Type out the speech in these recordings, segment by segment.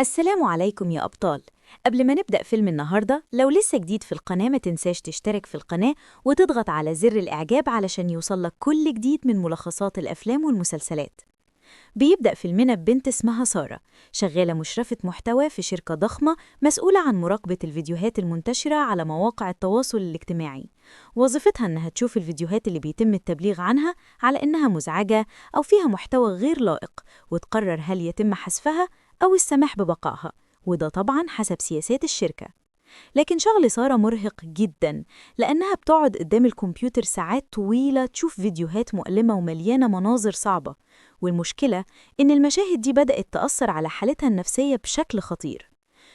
السلام عليكم يا أبطال. قبل ما نبدأ فيلم النهاردة، لو لسه جديد في القناة ما تنساش تشترك في القناة وتضغط على زر الإعجاب علشان يوصلك كل جديد من ملخصات الأفلام والمسلسلات. بيبدأ فيلمنا ببنت اسمها سارة، شغالة مشرفة محتوى في شركة ضخمة مسؤولة عن مراقبة الفيديوهات المنتشرة على مواقع التواصل الاجتماعي. وظيفتها إنها تشوف الفيديوهات اللي بيتم التبليغ عنها على إنها مزعجة أو فيها محتوى غير لائق، وتقرر هل يتم حذفها أو السماح ببقائها، وده طبعاً حسب سياسات الشركة. لكن شغل سارة مرهق جداً، لأنها بتقعد قدام الكمبيوتر ساعات طويلة تشوف فيديوهات مؤلمة ومليانة مناظر صعبة، والمشكلة إن المشاهد دي بدأت تأثر على حالتها النفسية بشكل خطير.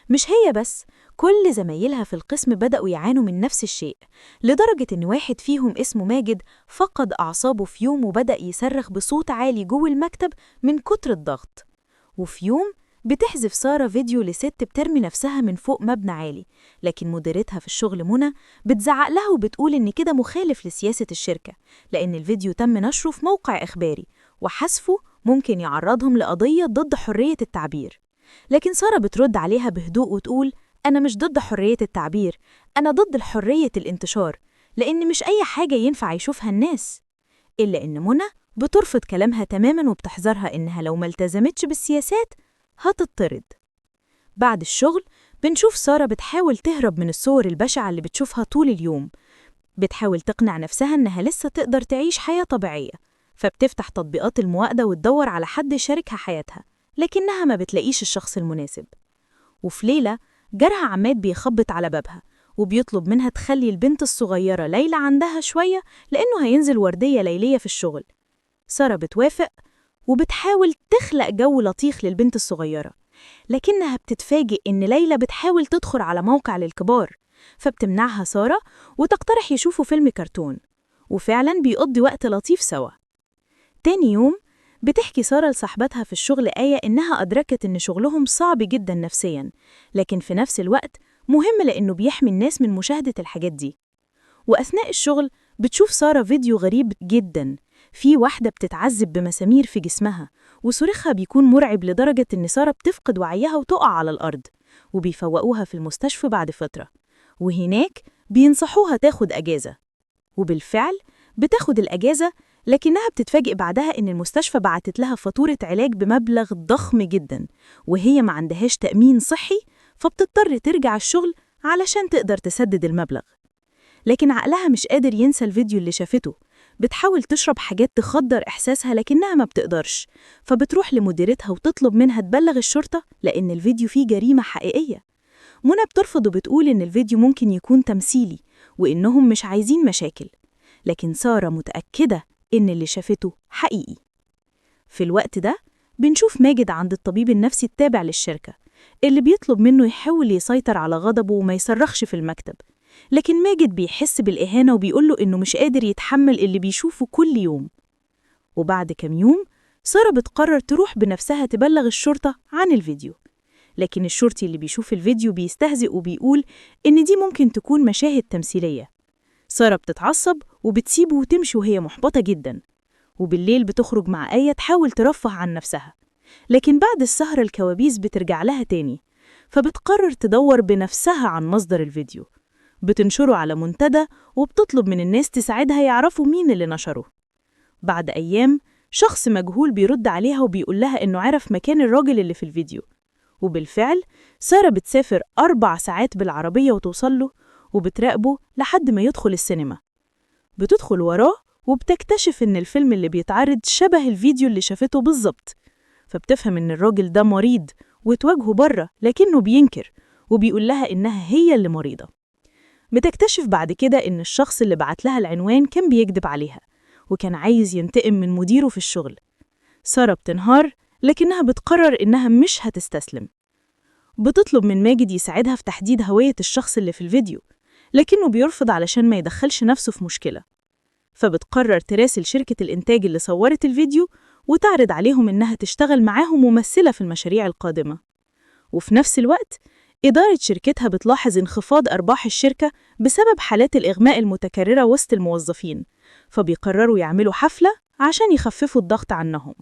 مش هي بس، كل زمايلها في القسم بدأوا يعانوا من نفس الشيء، لدرجة إن واحد فيهم اسمه ماجد فقد أعصابه في يوم وبدأ يصرخ بصوت عالي جوه المكتب من كتر الضغط. وفي يوم بتحذف سارة فيديو لست بترمي نفسها من فوق مبنى عالي، لكن مديرتها في الشغل منى بتزعق لها وبتقول إن كده مخالف لسياسة الشركة، لأن الفيديو تم نشره في موقع إخباري وحذفه ممكن يعرضهم لقضية ضد حرية التعبير. لكن سارة بترد عليها بهدوء وتقول أنا مش ضد حرية التعبير، أنا ضد الحرية الانتشار، لأن مش أي حاجة ينفع يشوفها الناس. إلا إن منى بترفض كلامها تماماً وبتحذرها إنها لو ما التزمتش بالسياسات هتطرد. بعد الشغل بنشوف سارة بتحاول تهرب من الصور البشعة اللي بتشوفها طول اليوم، بتحاول تقنع نفسها إنها لسه تقدر تعيش حياة طبيعية، فبتفتح تطبيقات المواقدة وتدور على حد يشاركها حياتها، لكنها ما بتلاقيش الشخص المناسب. وفي ليلة جارها عماد بيخبط على بابها وبيطلب منها تخلي البنت الصغيرة ليلى عندها شوية لأنه هينزل وردية ليلية في الشغل. سارة بتوافق وبتحاول تخلق جو لطيف للبنت الصغيرة، لكنها بتتفاجئ إن ليلى بتحاول تدخل على موقع للكبار، فبتمنعها سارة وتقترح يشوفوا فيلم كرتون، وفعلاً بيقضي وقت لطيف سوا. تاني يوم بتحكي سارة لصاحبتها في الشغل آية إنها أدركت إن شغلهم صعب جداً نفسياً، لكن في نفس الوقت مهم لأنه بيحمي الناس من مشاهدة الحاجات دي. وأثناء الشغل بتشوف سارة فيديو غريب جداً، في واحدة بتتعذب بمسامير في جسمها وصريخها بيكون مرعب لدرجة إن سارة بتفقد وعيها وتقع على الأرض، وبيفوقوها في المستشفى بعد فترة، وهناك بينصحوها تاخد أجازة. وبالفعل بتاخد الأجازة، لكنها بتتفاجئ بعدها إن المستشفى بعتت لها فاتورة علاج بمبلغ ضخم جدا، وهي ما عندهاش تأمين صحي، فبتضطر ترجع الشغل علشان تقدر تسدد المبلغ. لكن عقلها مش قادر ينسى الفيديو اللي شافته، بتحاول تشرب حاجات تخدر إحساسها لكنها ما بتقدرش، فبتروح لمديرتها وتطلب منها تبلغ الشرطة لأن الفيديو فيه جريمة حقيقية. منى بترفض وبتقول إن الفيديو ممكن يكون تمثيلي وإنهم مش عايزين مشاكل، لكن سارة متأكدة إن اللي شافته حقيقي. في الوقت ده بنشوف ماجد عند الطبيب النفسي التابع للشركة، اللي بيطلب منه يحاول يسيطر على غضبه وما يصرخش في المكتب، لكن ماجد بيحس بالإهانة وبيقوله إنه مش قادر يتحمل اللي بيشوفه كل يوم. وبعد كم يوم سارة بتقرر تروح بنفسها تبلغ الشرطة عن الفيديو، لكن الشرطي اللي بيشوف الفيديو بيستهزئ وبيقول إن دي ممكن تكون مشاهد تمثيلية. سارة بتتعصب وبتسيبه وتمشي وهي محبطة جدا. وبالليل بتخرج مع آية تحاول ترفه عن نفسها، لكن بعد السهرة الكوابيس بترجع لها تاني، فبتقرر تدور بنفسها عن مصدر الفيديو، بتنشره على منتدى وبتطلب من الناس تساعدها يعرفوا مين اللي نشره. بعد أيام شخص مجهول بيرد عليها وبيقول لها إنه عرف مكان الراجل اللي في الفيديو، وبالفعل سارة بتسافر 4 ساعات بالعربية وتوصل له، وبتراقبه لحد ما يدخل السينما. بتدخل وراه وبتكتشف إن الفيلم اللي بيتعرض شبه الفيديو اللي شافته بالظبط، فبتفهم إن الراجل ده مريض وتواجهه بره، لكنه بينكر وبيقول لها إنها هي اللي مريضة. بتكتشف بعد كده إن الشخص اللي بعت لها العنوان كان بيكذب عليها وكان عايز ينتقم من مديره في الشغل. سارة بتنهار، لكنها بتقرر إنها مش هتستسلم. بتطلب من ماجد يساعدها في تحديد هوية الشخص اللي في الفيديو، لكنه بيرفض علشان ما يدخلش نفسه في مشكلة. فبتقرر تراسل شركة الإنتاج اللي صورت الفيديو وتعرض عليهم إنها تشتغل معاهم ممثلة في المشاريع القادمة. وفي نفس الوقت إدارة شركتها بتلاحظ انخفاض أرباح الشركة بسبب حالات الإغماء المتكررة وسط الموظفين، فبيقرروا يعملوا حفلة عشان يخففوا الضغط عنهم.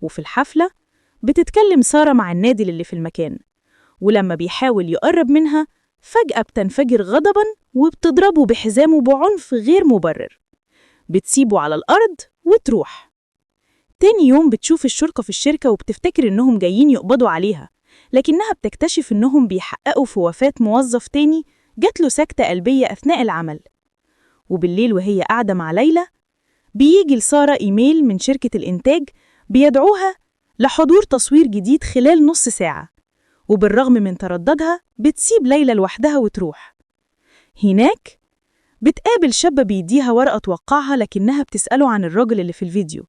وفي الحفلة بتتكلم سارة مع النادل اللي في المكان، ولما بيحاول يقرب منها فجأة بتنفجر غضباً وبتضربه بحزامه بعنف غير مبرر. بتسيبه على الأرض وتروح. تاني يوم بتشوف الشرطة في الشركة وبتفتكر إنهم جايين يقبضوا عليها، لكنها بتكتشف إنهم بيحققوا في وفاة موظف تاني جات له سكتة قلبية أثناء العمل. وبالليل وهي قاعدة مع ليلى بيجي لسارة إيميل من شركة الإنتاج بيدعوها لحضور تصوير جديد خلال نص ساعة، وبالرغم من ترددها بتسيب ليلى لوحدها وتروح. هناك بتقابل شاب بيديها ورقة توقعها، لكنها بتسأله عن الراجل اللي في الفيديو،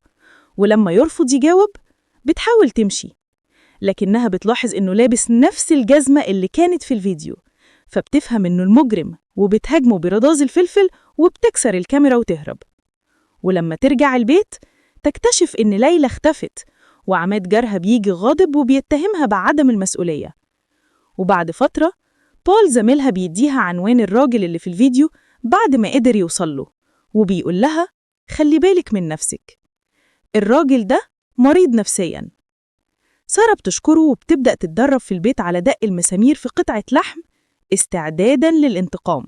ولما يرفض يجاوب بتحاول تمشي، لكنها بتلاحظ إنه لابس نفس الجزمة اللي كانت في الفيديو، فبتفهم إنه المجرم وبتهاجمه برذاذ الفلفل وبتكسر الكاميرا وتهرب. ولما ترجع البيت تكتشف إن ليلى اختفت، وعماد جارها بيجي غاضب وبيتهمها بعدم المسؤولية. وبعد فترة بول زميلها بيديها عنوان الراجل اللي في الفيديو بعد ما قدر يوصله، وبيقول لها خلي بالك من نفسك، الراجل ده مريض نفسياً. سارة بتشكره وبتبدأ تتدرب في البيت على دق المسامير في قطعة لحم استعداداً للانتقام.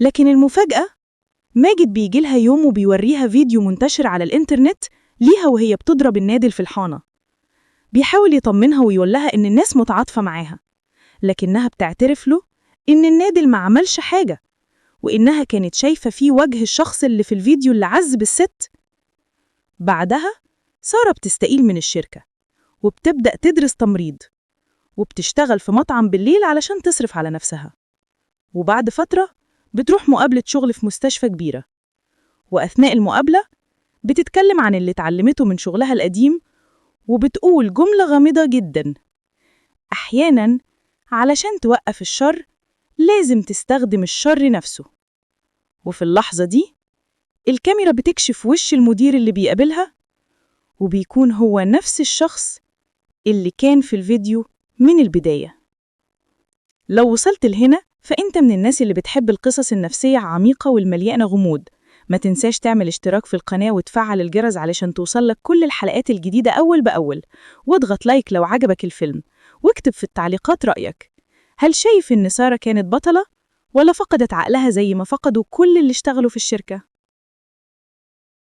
لكن المفاجأة ماجد بيجي لها يوم وبيوريها فيديو منتشر على الإنترنت ليها وهي بتضرب النادل في الحانة. بيحاول يطمنها ويقول لها إن الناس متعاطفة معاها، لكنها بتعترف له إن النادل ما عملش حاجة، وإنها كانت شايفة فيه وجه الشخص اللي في الفيديو اللي عذب الست. بعدها سارة بتستقيل من الشركة وبتبدأ تدرس تمريض، وبتشتغل في مطعم بالليل علشان تصرف على نفسها. وبعد فترة بتروح مقابلة شغل في مستشفى كبيرة، وأثناء المقابلة بتتكلم عن اللي اتعلمته من شغلها القديم، وبتقول جملة غامضة جداً: أحياناً علشان توقف الشر لازم تستخدم الشر نفسه. وفي اللحظة دي الكاميرا بتكشف وش المدير اللي بيقابلها، وبيكون هو نفس الشخص اللي كان في الفيديو من البداية. لو وصلت لهنا فأنت من الناس اللي بتحب القصص النفسية عميقة والمليانة غموض. ما تنساش تعمل اشتراك في القناة وتفعل الجرس علشان توصلك كل الحلقات الجديدة أول بأول، واضغط لايك لو عجبك الفيلم، واكتب في التعليقات رأيك. هل شايف إن سارة كانت بطلة ولا فقدت عقلها زي ما فقدوا كل اللي اشتغلوا في الشركة؟